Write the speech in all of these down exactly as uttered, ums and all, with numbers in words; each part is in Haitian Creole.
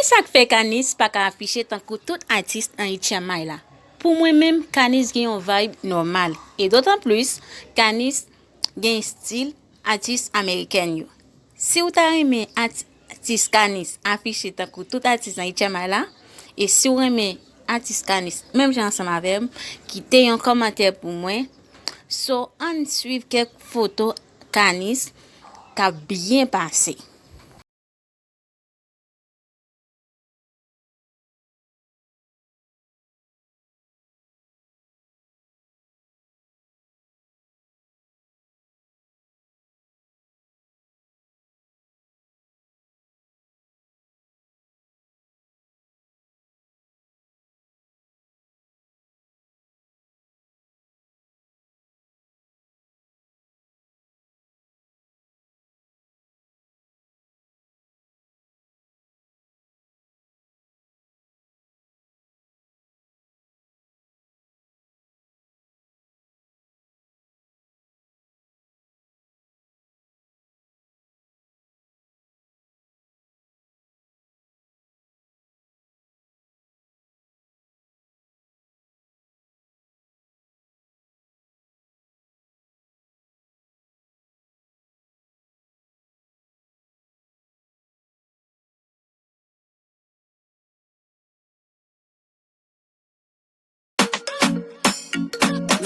Sa k fè Kanis pa ka afiche tankou tout atis nan H M I la? Pou mwen menm, Kanis gen yon vibe nòmal. E dotan plis, Kanis gen stil atis amerikèn yo. Si w ta renmen atis Kanis afiche tankou tout atis nan H M I la, e si w renmen atis Kanis menm jan ansanm avè m, kite yon kòmantè pou mwen. So, ann swiv kèk foto Kanis k ap byen pase.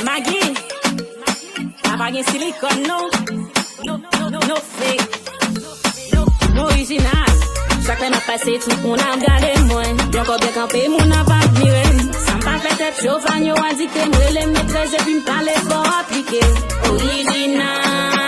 Magi, sa pa gen silikòn non. No, no, no, no fake. M orijinal. Chak lè m ap pase, tout moun ap gade mwen. Yon kòb byen kanpe, moun ap admire m. Sa m pa fè tèt cho, fan yo adikte m. Rele m metrès epi m pale fò aplike. Orijinal.